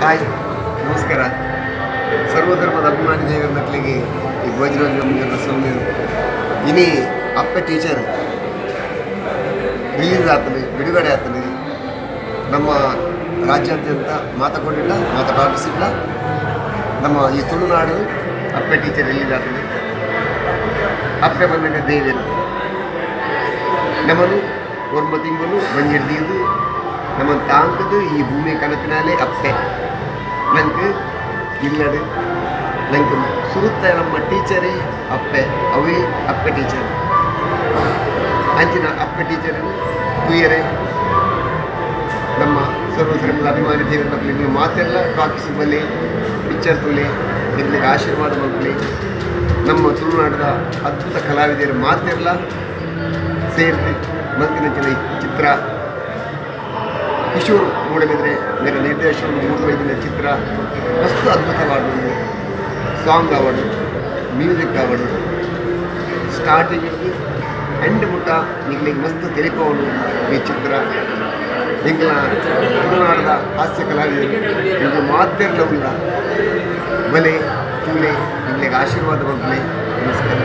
Hi, ನಮಸ್ಕಾರ. ಸರ್ವಧರ್ಮದ ಅಭಿಮಾನಿ ದೇವರ ಮಕ್ಕಳಿಗೆ ಈ ಭೋಜನ ಸೊಲ್ಮೆರು. ಇನಿ ಅಪ್ಪೆ ಟೀಚರ್ ರಿಲೀಸ್ ಆಗ್ತದೆ, ಬಿಡುಗಡೆ ಆಗ್ತದೆ. ನಮ್ಮ ರಾಜ್ಯಾದ್ಯಂತ ಮಾತಾಡಿಲ್ಲ, ಮಾತಾಡಿಸಿಲ್ಲ. ನಮ್ಮ ಈ ತುಳುನಾಡು ಅಪ್ಪೆ ಟೀಚರ್ ರಿಲೀಸ್ ಆಗ್ತದೆ. ಅಪ್ಪೆ ಬಂದಾಗ ದೇವರು ನಮ್ಮನು ಒರ್ಮ ತಿಂಗಳು ಬಂಜಿಡ್ದಿದ್ದು ನಮ್ಮ ತಾಂಕದು ಈ ಭೂಮಿ ಕನಪಿನಾಲೆ ಅಪ್ಪೆ ನಂಗೆ ಇಲ್ಲಡು ನಂಗೆ ಸುರುತ್ತ ನಮ್ಮ ಟೀಚರೇ ಅಪ್ಪೆ, ಅವೇ ಅಪ್ಪೆ ಟೀಚರ್. ಅಂಚಿನ ಅಪ್ಪೆ ಟೀಚರ್ ತುಯರೆ ನಮ್ಮ ಸರ್ವಧರ್ಮದ ಅಭಿಮಾನಿ ದೇವರ ಮಕ್ಕಳಿಗೆ ಮಾತೆಲ್ಲ ಟಾಕೀಸ್ ಬಲೆ ಪಿಕ್ಚರ್ ತುಲೆ ನಿಮಗೆ ಆಶೀರ್ವಾದ ಮಕ್ಕಳಿ. ನಮ್ಮ ತುಳುನಾಡದ ಅದ್ಭುತ ಕಲಾವಿದರು ಮಾತೆಲ್ಲ ಸೇರಿದೆ ಮಂತಿನಂಚಿನ ಚಿತ್ರ ಕಿಶೋರ್ ಮೂಡಬಿದ್ರೆ ಮೇರೆ ನಿರ್ದೇಶನ ಮೂಡುವೈದಿನ ಚಿತ್ರ ಮಸ್ತು ಅದ್ಭುತವಾದದ್ದು. ಸಾಂಗ್ ಅವಡು, ಮ್ಯೂಸಿಕ್ ಅವಡು, ಸ್ಟಾರ್ಟಿಂಗ್ ಎಂಡ್ ಮುಟ್ಟ ನಿಮಗೆ ಮಸ್ತ್ ತಿಳಿಪವನು ಈ ಚಿತ್ರ. ಎಂಗ್ಲ ತುಳುನಾಡದ ಹಾಸ್ಯ ಕಲಾವಿದರು ಎಂಗ್ಲ ಮಾತೆರ್ಲ ಉಲ್ಲ ಬಲೆ ತೂಲೆ ನಿಮಗೆ ಆಶೀರ್ವಾದ ಮಕ್ಕಳೇ. ನಮಸ್ಕಾರ.